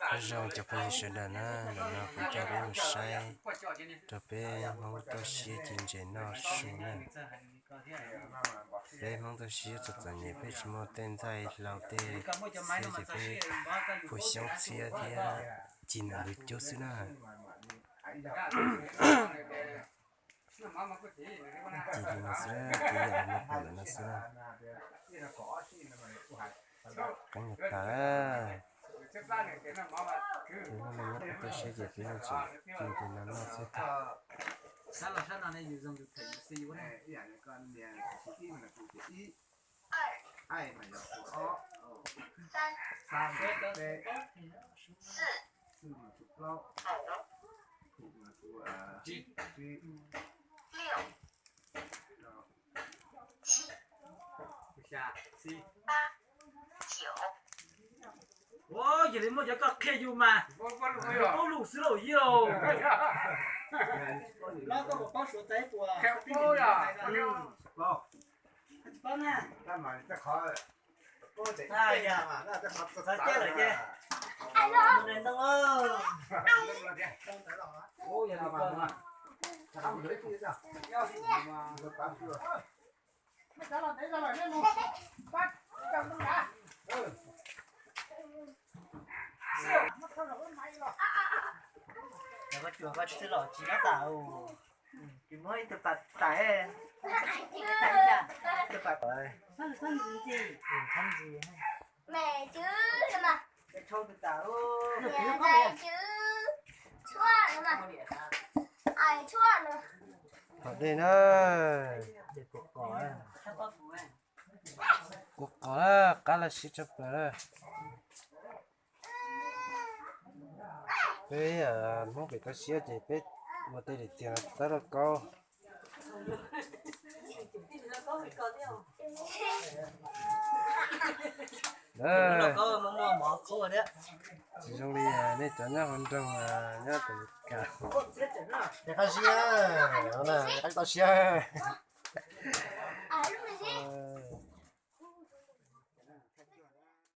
Nyob zoo cov phooj ywg sawv daws na, ntawm no kuv coj peb mus saib rau peb Hmoob toj siab ci ntses noj su na. Peb Hmoob toj siab txom txom nyem, peb tsis muaj tej ntxaij hlau tej txhiab ces peb phua xyoob txhiab thiab ci ntawm ntug cub xwb na. Ci li no xwb, ci yam no pom lawm no xwb na. Qeeb nyuag tas, ces no nyob toj siab ces peb yeej tseem ci ntses no noj xwb. Ua, yog li muab cov koj qhia yus mas, paub lus xwb lauj yij lauj. Cov koj cuag koj tsis txawj los tsis nyob tas, tsis muab ib tug pas tais, ib tug pas, txhob ntxiv, txhob ntxiv, txhob ntxiv, txhob ntxiv. Tom dej na, kuv qos na, qab los siab tshaj plaws na. Peb Hmoob pem toj siab ces peb ua tej daim tiag txawb lauj kaub. Tsis zoo li nej cov nyob hauv nroog, nyob pem Meskas. Qab siab, qab toj siab.